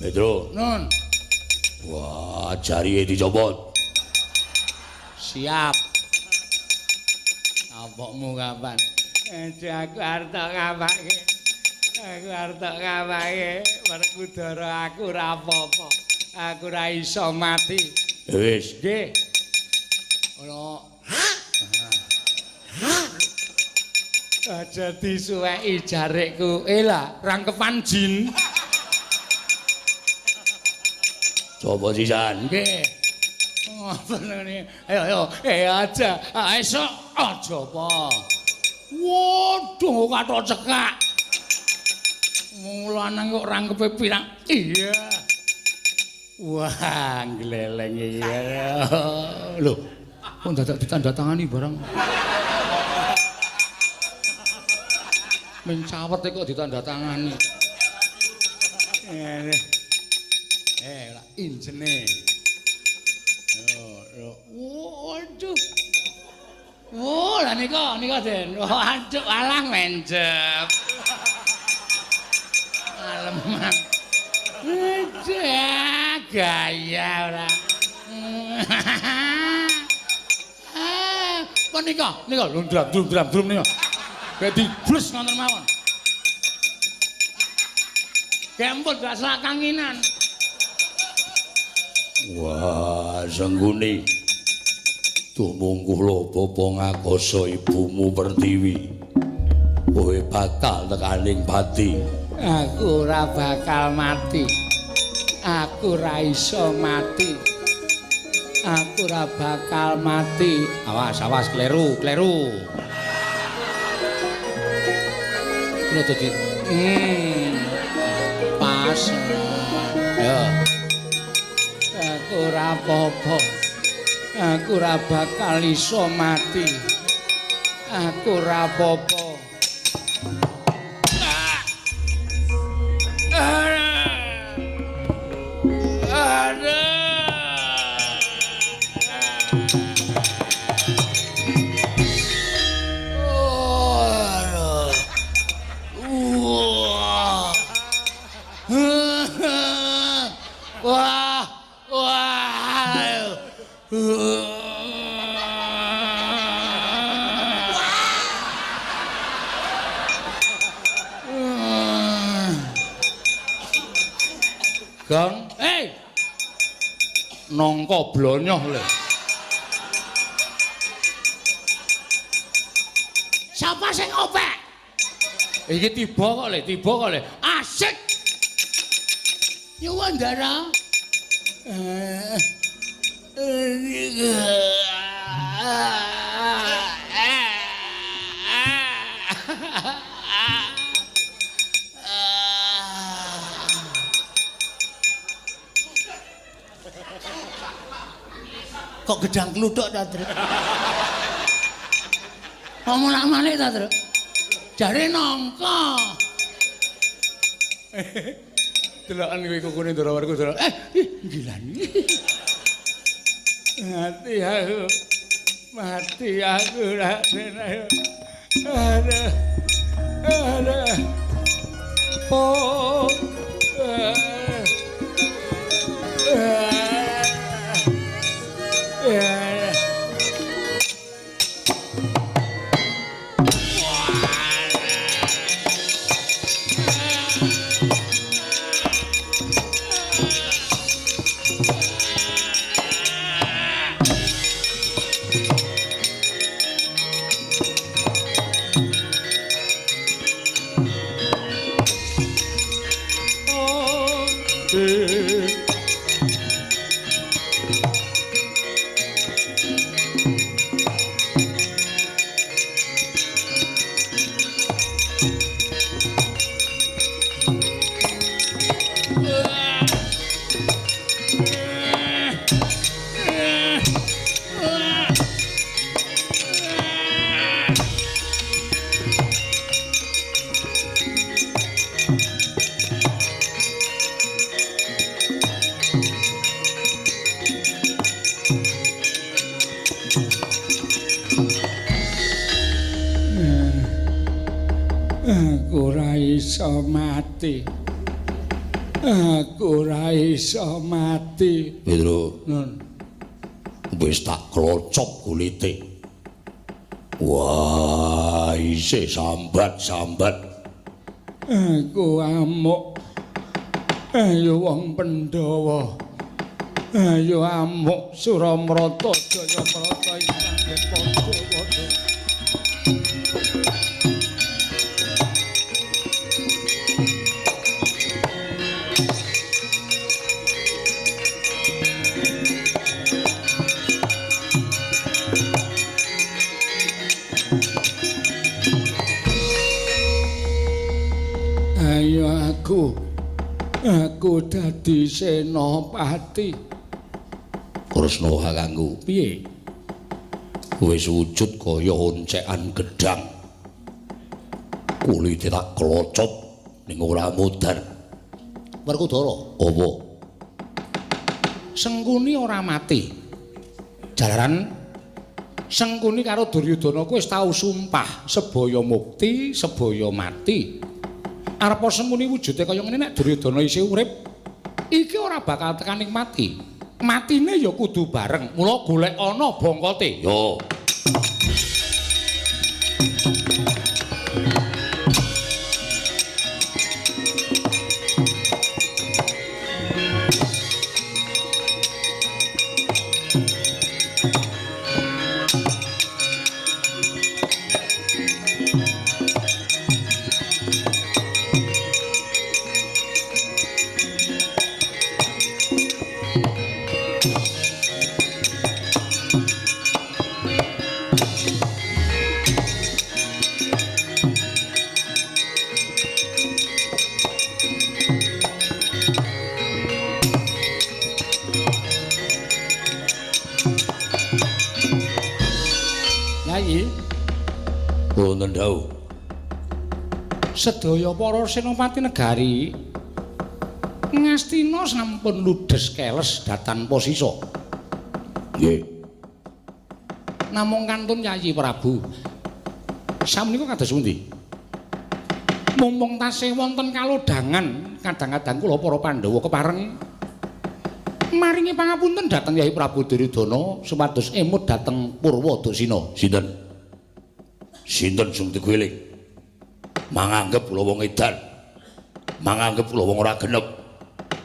Petro. Nun. Wah, jarihe dicopot. Siap. Apokmu kapan? Aku arep tok ngapake. Aku arep tok ngapake. Werkudara aku ora apa-apa. Aku ora iso mati. Wis, nggih. Ono. Aja disuweki jarikku. Lah, rangkepan jin. Coba sisan. Nggih. Ngoten ngene. Ayo ayo, aja. Esuk aja apa. Waduh, kathok cekak. Wong lanang kok rangkepe pirang. Iya. Wah, gleleng iki. Lho, kok dadak ditandatangani barang. Mencawet kok ditandatangani. Ngene. Lah injene. Yo, waduh. Wah, lah nika, nika Den. Waduh, alah menjep. Aleman. Aduh, gaya ora. Ah, nika, nika lundram, drum, drum nika. Kayak dibles ngoten mawon. Gemput gak selak kanginan. Wah, Sengguni. Tumungkuh lho bapa ngakoso ibumu Pertiwi. Kowe bakal tekaning pati. Aku ora bakal mati. Aku ora iso mati. Aku ora bakal mati. Awas, awas, kleru, kleru. Kulo dadi pas. Ya. Aku ora apa-apa. Aku ora bakal iso mati. Aku ora apa-apa. Wah, wah. Gong, Hei, nangka blonyoh le. Sapa sing ngopek? Iki tiba kok le, tiba kok le. Asik. Nyuwun Ndara. Kok gedang kluthuk ta, Truk? Ngomong lak malik ta, Truk? Jare nangka. Deloken kuwi kukune Ndara Werkudara. Gilani. Mati aku. Mati aku Raden. Aduh. Aduh. Oh. Aku ora iso mati. Aku ora iso mati. Petro. Nun. Wis tak klocok kulite. Wah, isih sambat-sambat. Aku amuk. Ayo wong Pandhawa. Ayo amuk Suramrata Jayamrata ingkang padha-padha. Ayo aku dadi senopati. Kresna kakangku, piye? Wis wujud kaya oncekan gedhang. Kulite tak klocop ning ora modar. Werkudara, apa? Sengkuni ora mati. Jalaran Sengkuni karo Duryudana kuwi wis tau sumpah sebaya mukti, sebaya mati. Arepa Sengkuni wujude kaya ngene nek Duryudana isih urip, iki ora bakal tekaning mati. Matine ya kudu bareng. Mula golek ana bongkote. Yo. Yai. Wonten dawuh. Sedaya para senopati negari Ngastina sampun ludes keles datan sisa. Nggih. Namung kantun Yayi Prabu. Samenika kados pundi? Mumpung tasih wonten kalodhangan, kadang-kadang kula para Pandhawa kepareng maringi pangapunten dhateng Yayi Prabu Duryudana supados emut dhateng Purwadasina. Sinten? Sinten sing diguling? Manganggep kula wong edan. Manganggep kula wong ora genep.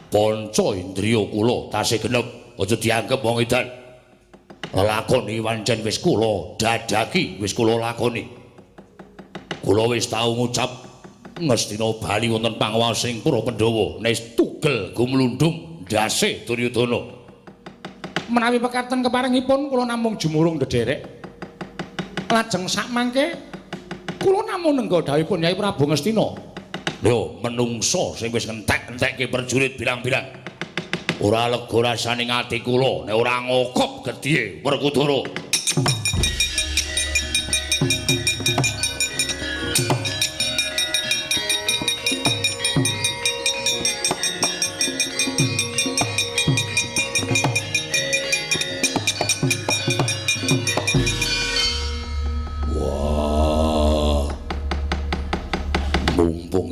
Panca indriya kula tasih genep, aja dianggep wong edan. Lelakon iki pancen wis kula dadaki, wis kula lakoni. Kula wis tau ngucap Ngastina bali wonten panguwasing para Pandhawa, nes tugel gumlundung ndase Duryudana. Menawi pekaten keparengipun kula namung jumurung ndederek. Lajeng sakmangke kula namung nengga dawuhipun Yai Prabu Ngastina. Lho, menungso sing wis ngentek-entekke prajurit bilang-bilang. Ora lega rasane ati kula nek ora ngokop gedhiye Werkudara.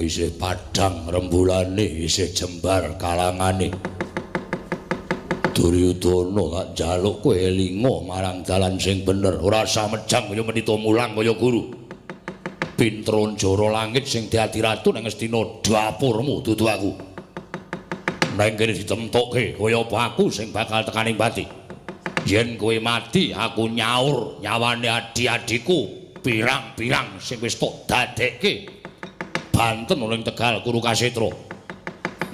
Isih padhang rembulane, isih jembar kalangane. Duryudana tak njaluk kowe elinga marang dalan sing bener, ora usah mejang kaya menita mulang kaya guru. Pintra njara langit sing dadi ratu nang Ngastina dapurmu dudu aku. Nang kene ditemtokke kaya apa aku sing bakal tekaning pati. Yen kowe mati aku nyaur nyawane adi-adiku pirang-pirang sing wis tok dadekke. Banten ning Tegal Kuru Kasetra.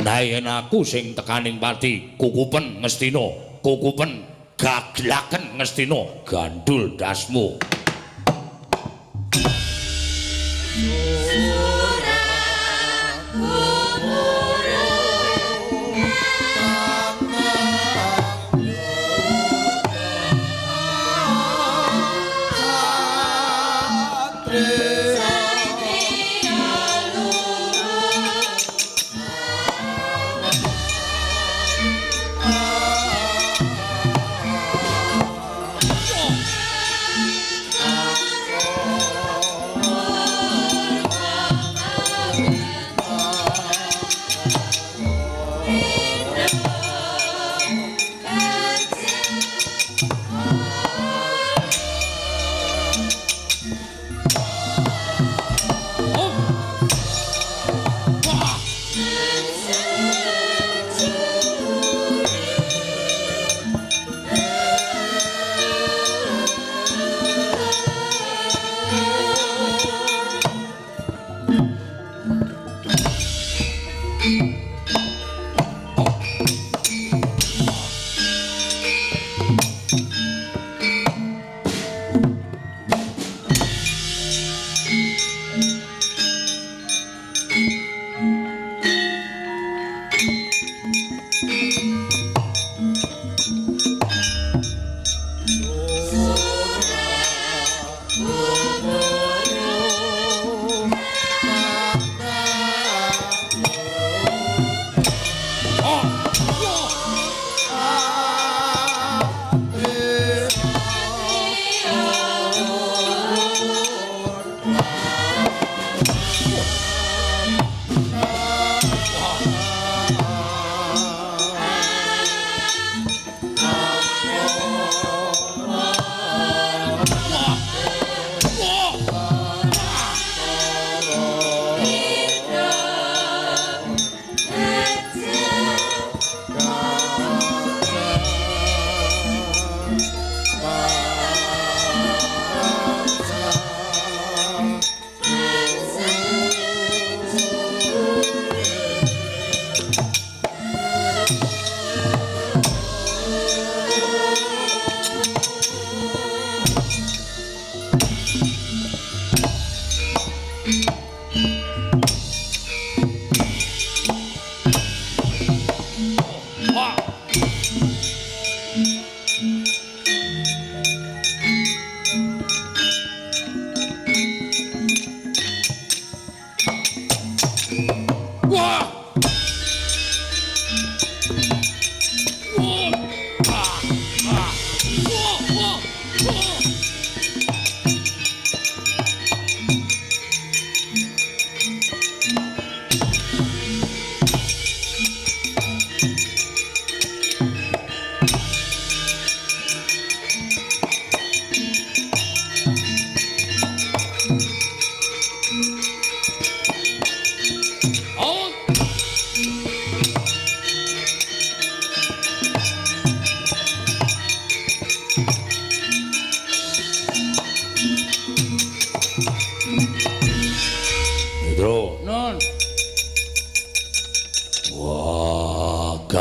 Nah yen aku sing tekaning pati kukupen Ngastina, kukupen gaglaken Ngastina, gandul ndasmu.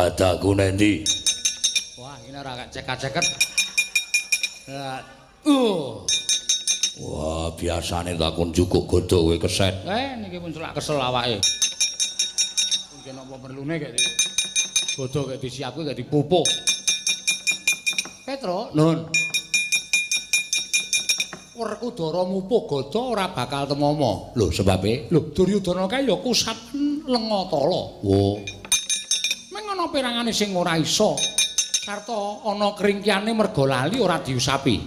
Gadaku nendi? Wah, ini ora cek-ceket. Wah, biasane takon jukuk gada kowe keset. Niki pun selak kesel awake. Pun kena apa perlune kek. Gada kek disiapke kek dipupuk. Petro, Nun. Werkudara mupuh gada ora bakal temama. Lho, sebabe? Lho, Duryudana kae ya kusapen lenga tala. Wo. Meng ana perangane sing ora iso. Sarta ana kringkiyane merga lali ora diusapi.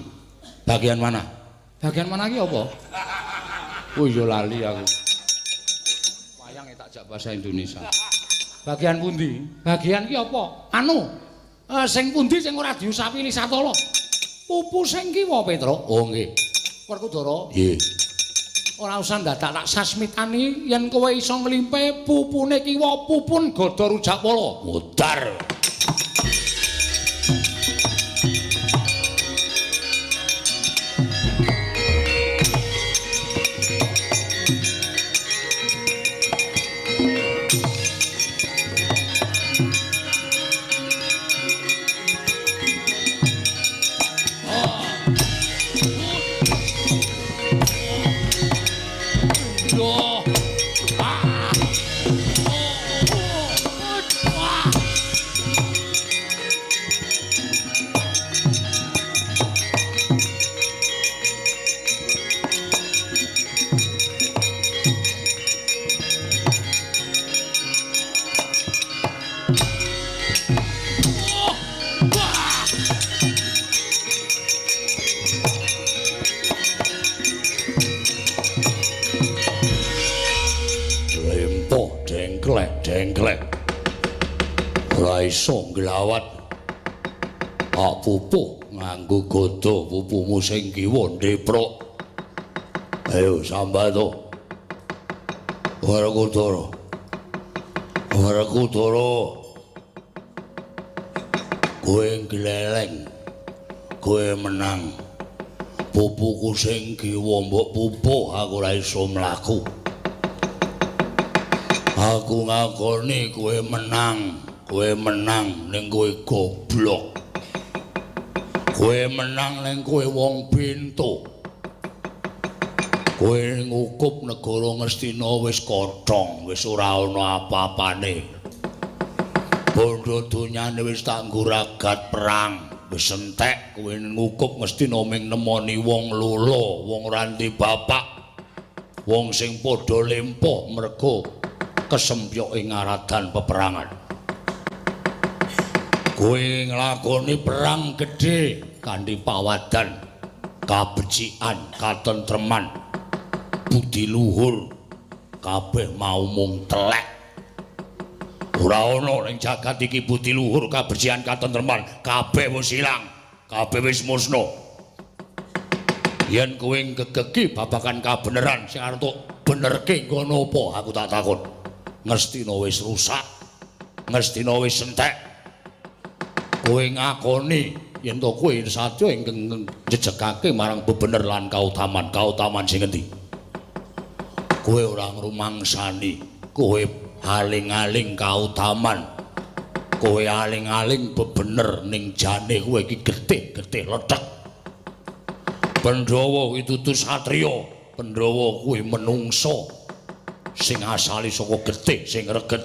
Bagian mana? Bagian mana iki apa? Oh iya lali aku. Wayang tak jak bahasa Indonesia. Bagian pundi? Bagian ki apa? Anu, sing pundi sing ora diusapi Lisatala? Pupu sing kiwa, Petro. Oh nggih. Werkudara. Nggih. Ora usah ndadak tak sasmitani yen kowe iso nglimpe pupune kiwa pupun gada Rujakpala. Mudar. Dengklek ora iso nglawat. Ak pupuh nganggo gada pupumu sing kiwa ndeprok. Ayo sambat to. Werkudara. Werkudara. Kowe gleleng. Kowe menang. Pupuku sing kiwa mbok pupuh aku ora iso mlaku. Aku ngakoni kowe menang ning kowe goblok. Kowe menang ning kowe wong pintu. Kowe ngukup negara Ngastina wis kothong, wis ora ana apa-apane. Bondo donyane wis tak ngguragat perang, wis entek kowe ngukup Ngastina ming nemoni wong lolo, wong ora ndek bapak. Wong sing padha lempoh mergo kesempyok ing ngaradan peperangan. Kowe nglakoni perang gedhe kanthi pawadan, kabecikan, katentreman, budi luhur, kabeh mau mung telek. Ora ana ning jagat iki budi luhur, kabecikan, katentreman, kabeh wis ilang, kabeh wis musna. Yen kowe ngegegi babagan kabeneran sing arep benerke nggono apa aku tak takon. Ngastina wis rusak, Ngastina wis entek. Kowe ngakoni yen to kowe satya ingkang njejegake marang bebener lan kautaman, kautaman sing endi? Kowe ora ngrumangsani, kowe aling-aling kautaman. Kowe aling-aling bebener ning jane kowe iki getih-getih lethek. Pandhawa kuwi dudu satriya, Pandhawa kuwi menungsa sing asale saka getih sing reget.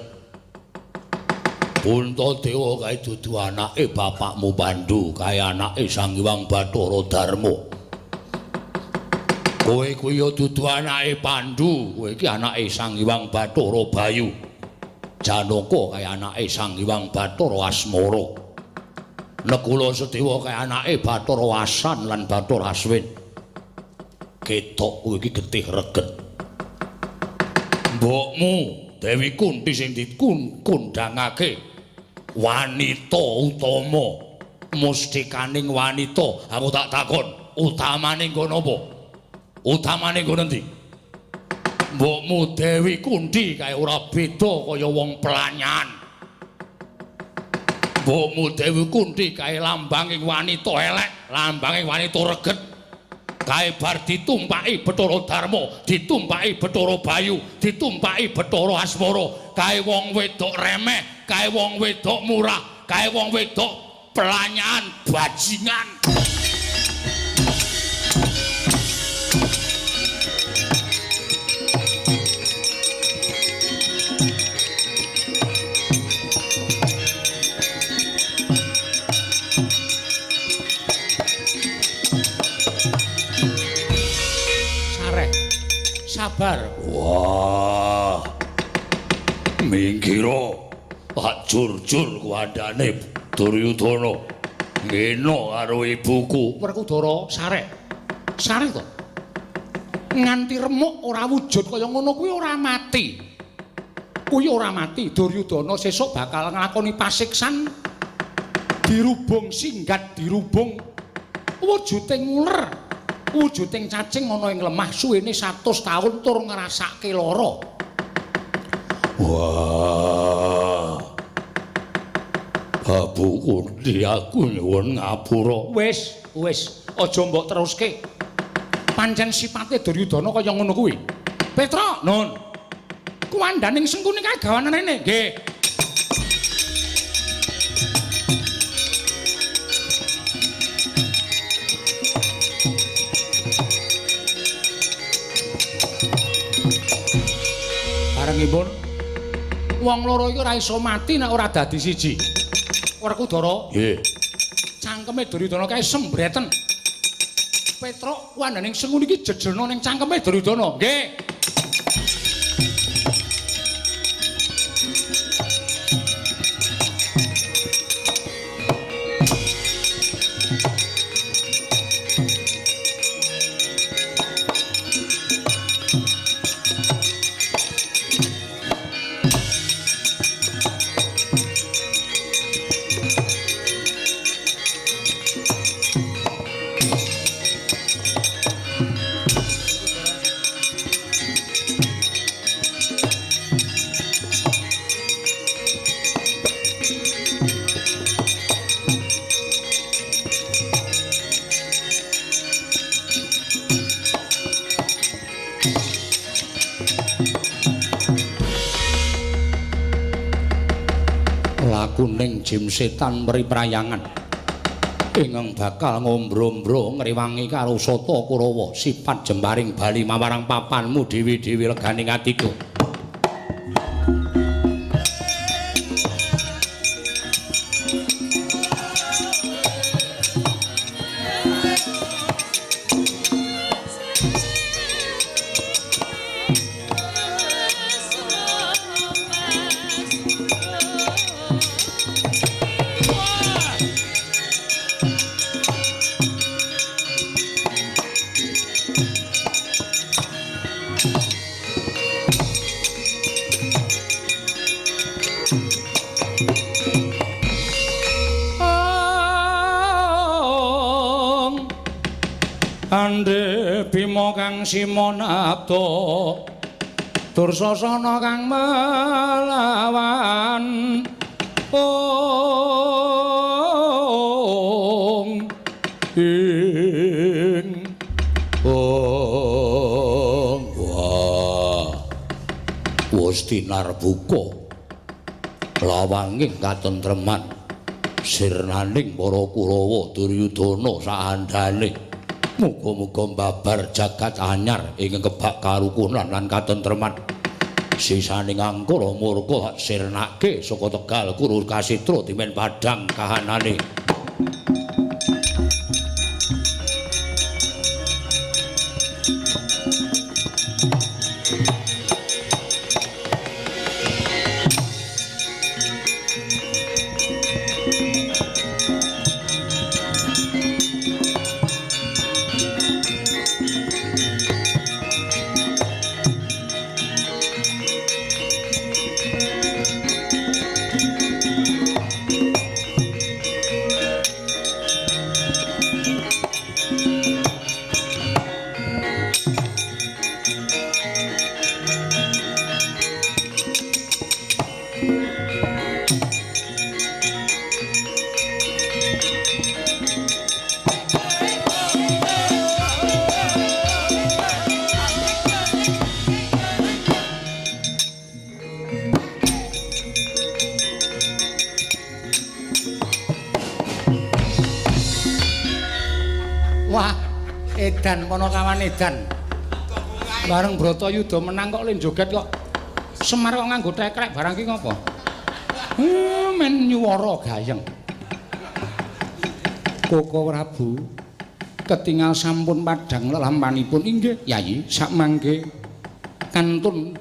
Puntadewa kae dudu anake bapakmu Pandu, kae anake Sang Hyang Bathara Darma. Kowe kuwi ya dudu anake Pandu, kowe iki anake Sang Hyang Bathara Bayu. Janaka kae anake Sang Hyang Bathara Asmara. Nakula Sadewa kae anake Bathara Wasan lan Bathara Aswin. Ketok kowe iki getih reget. Mbokmu Dewi Kunti sing dikundangake wanita utama, mustikaning wanita. Aku tak takon, utamane nggon apa? Utamane nggon endi? Mbokmu Dewi Kunti kae ora beda kaya wong pelanyan. Mbokmu Dewi Kunti kae lambanging wanita elek, lambanging wanita reget. Kae bar ditumpaki Bathara Darma, ditumpaki Bathara Bayu, ditumpaki Bathara Asmara. Kae wong wedok remeh, kae wong wedok murah, kae wong wedok pelanyan bajingan. Sabar. Wah. Minggiro. Tak jur-jur kuandane Duryudana. Ngene karo ibuku. Werkudara sarek. Sarek to. Nganti remuk ora wujud kaya ngono kuwi ora mati. Kuwi ora mati. Duryudana sesuk bakal nglakoni pasiksan dirubung singgat dirubung wujute nguler. Wujuding cacing ana ing lemah suwene 100 taun tur ngrasake lara. Wah. Babu Kunti aku nyuwun ngapura. Wis, wis, aja mbok teruske. Pancen sipate Duryudana kaya ngono kuwi. Petruk, nun. Kuwandaning Sengkuni kae gawanan rene. Nggih. Barengipun wong loro iki ora iso mati nek ora dadi siji. Werkudara. Nggih. Cangkeme Duryudana kae sembreten. Petruk wandaning Sengkuni iki jejerna ning cangkeme Duryudana. Nggih. Lakuning jim setan meri prayangan ingkang bakal ngombro-ombro ngrewangi karo Sata Kurawa sifat jembaring bali mawarang papanmu dewi-dewi leganing atiku. Andhe Bima kang simonabda Dursasana kang melawan ong ing ong. Wah, wis tinarbuka lawanging katentreman sirnaning para Kurawa Duryudana saandhane. Muga-muga mbabar jagat anyar ing kebak karukunan lan katentreman. Sisaning angkara murka sirnake saka Tegal Kuru Kasitra dimen padhang kahanane. Edan Panakawan edan. Bareng Bratayuda menang kok le joget kok. Semar kok nganggo tekrek barang ki ngopo? Men nyuwara gayeng. Koko Prabu ketingal sampun padhang lelampanipun inggih Yayi sakmangke kantun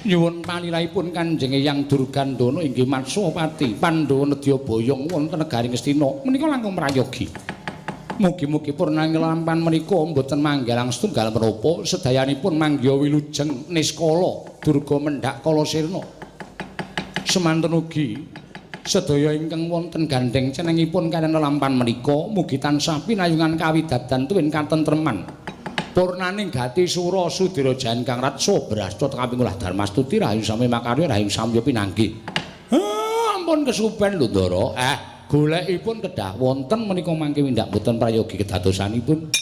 nyuwun palilahipun Kanjeng Eyang Durgandana inggih Matswapati Pandhawa nedya boyong wonten negari Ngastina menika langkung prayogi. Mugi-mugi purnaning lelampan menika mboten manggalang setunggal menapa sedayanipun manggiha wilujeng niskala durga mendhak kala sirna. Semanten ugi sedaya ingkang wonten gandheng cenengipun kaliyan lelampan menika mugi tansah pinayungan kawidadan tuwin katentreman. Purnaning gati sura sudira jayan kang ratsa brasta kaping ulah darmastuti rahayu sami makarya rahayu samya pinanggih. Ampun kesupen lho Ndara. Golekipun kedah wonten menika mangke windak mboten prayogi kedadosanipun.